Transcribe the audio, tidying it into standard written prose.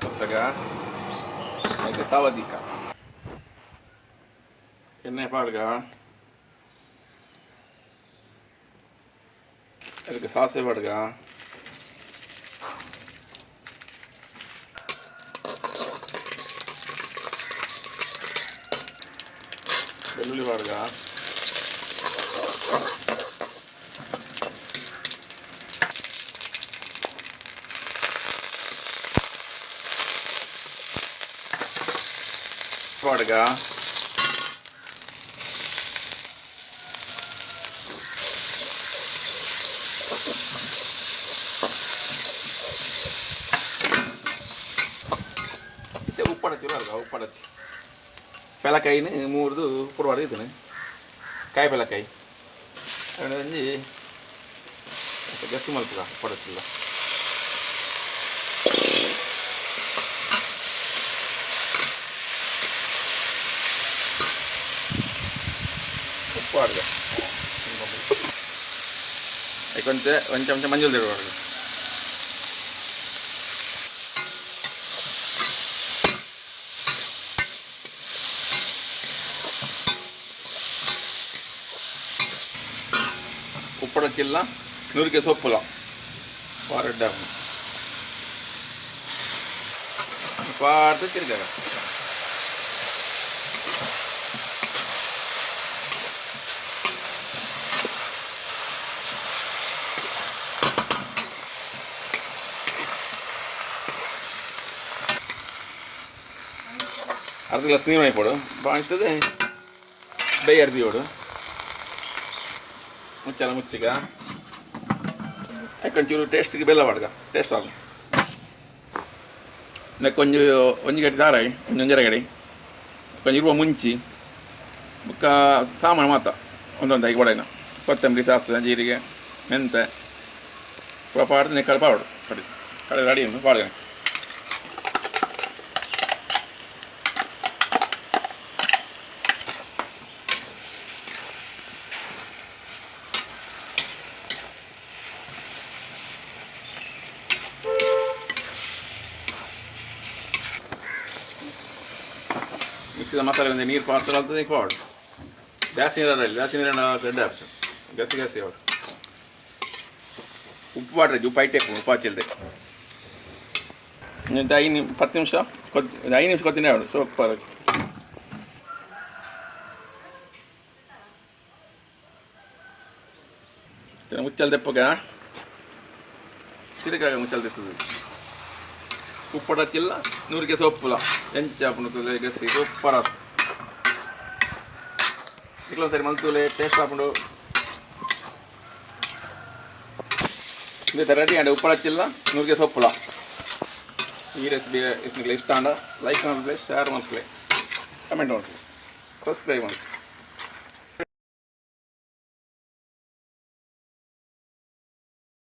ಸೊತ್ತಗ ಐತೆ ತಾವದಿಕ್ಕ ಎಣ್ಣೆ ಪಾಡ್ಗ. ಅದಕ್ಕೆ ಸಾಸಿವೆ ಪಾಡ್ಗ. ಬೆಳ್ಳುಳ್ಳಿ ಪಾಡ್ಗ. ಪಾಡ್ಗ. ಇತ್ತೆ ಉಪ್ಪಡಚ್ಚಿ ಬರ್ಗ. ಉಪ್ಪಡಚ್ಚಿ ಪೆಲಕಾಯಿನ ಮೂರ್ದು ಉಪ್ಪು ಪಾಡ್ದು, ಕಾಯಿ ಪೆಲಕಾಯಿ ಒಂಜಿ ಗಸಿ ಮಲ್ಪುಗ. ಉಪ್ಪಡಚ್ಚಿಲ್ಲ ಉಪ್ಪು ಪಾಡ್ಗ. ಕೊಂಚ ಒಂದು ಚಮಚ ಮಂಜುಲ್ ಪಾಡ್ಗ. ಉಪ್ಪಡಚ್ಚಿಲ್ಲ, ನೂರಿಗೆ ಸೊಪ್ಪುಲ ಪಾರಡ್ಡ ಪಾಡ್ದು ತಿರ್ಗಾಗ. ಅರ್ಧ ಗ್ಲಾಸ್ ನೀರು ಪೋಡು ಬಾಣಿಸ್ತದೆ. ಬೈ ಅರ್ದಿ ಓಡು ಮುಚ್ಚಲ ಮುಚ್ಚಿಗ. ಒಂಚೂರು ಟೇಸ್ಟ್ಗೆ ಬೆಲ್ಲ ಪಾಡ್ಗ, ಟೇಸ್ಟ್ ಆಗ. ನೆಕ್ ಒಂಜಿ ಒಂಜಿ ಗಡಿ ದಾರಾಯಿ, ಒಂಜಿ ಒಂಜರ ಗಡಿ, ಒಂಜಿ ಇರುವ ಮುಂಚಿ, ಬೊಕ್ಕ ಸಾಮಾನು ಮಾತ ಒಂದೊಂದು ಐಕ್ ಬಡೈನ ಕೊತ್ತಂಬರಿ, ಸಾಸಿವೆ, ಜೀರಿಗೆ, ಮೆಂತೆ ಪೂರ ಪಾಡ್ದು ನೆಕ್ಕಡೆ ಪಾವಡು ಕಡಿಸಿ ಕಡೆ ರೆಡಿ ಉಂಟು, ಪಾಡ್ಗ. ಮಿಕ್ಸಿದ ಮಸಾಲೆ ಒಂದು ನೀರು ಪಾತ್ರ ಆಗ್ತದೆ, ಪಾಡು. ಜಾಸ್ತಿ ನೀರು, ಜಾಸ್ತಿ ನೀರನ್ನ ದೊಡ್ಡ ಆಪ್ಷನ್. ಗಸಿ ಗಸಿ ಅವರು ಉಪ್ಪು ಪಾಡ್ರೆ, ಉಪ್ಪು ಐಟೆ ಉಪ್ಪು ಹಚ್ಚಿಲ್ದೆ. 5 10 ನಿಮಿಷ, 5 ನಿಮಿಷ ಕೊತ್ತಿನ ಅವಳು ಸೂಪರ್. ಮುಚ್ಚಲ್ ದೆಪ್ಪಗ ಸಿರಿಕಾಗ ಮುಚ್ಚಲ್ ದೆತ್ತದ. ಉಪ್ಪಡ ಚಿಲ್ಲ, ನೂರಿಗೆ ಸೊಪ್ಪುಲ ಎಂಚ ಆಪುಂಡು ಗಸಿ ಸೂಪರ್ ಆತು. ಇಕ್ಲ ಸರಿ ಮಲ್ತೂಲೆ, ಟೇಸ್ಟ್ ಆಪುಂಡು. ಇದು ರೆಡಿ ಅಂಡ್ ಉಪ್ಪಡ ಚಿಲ್ಲ, ನೂರಿಗೆ ಸೊಪ್ಪುಲ. ಈ ರೆಸಿಪಿ ನಿಮಗೆ ಇಷ್ಟ ಅಂಡ ಲೈಕ್ ಮಲ್ಪಲೆ, ಶೇರ್ ಮಲ್ಪಲೆ, ಕಮೆಂಟ್ ಮಲ್ಪಲೆ, ಸಬ್ಸ್ಕ್ರೈಬ್ ಮಲ್ಪಲೆ.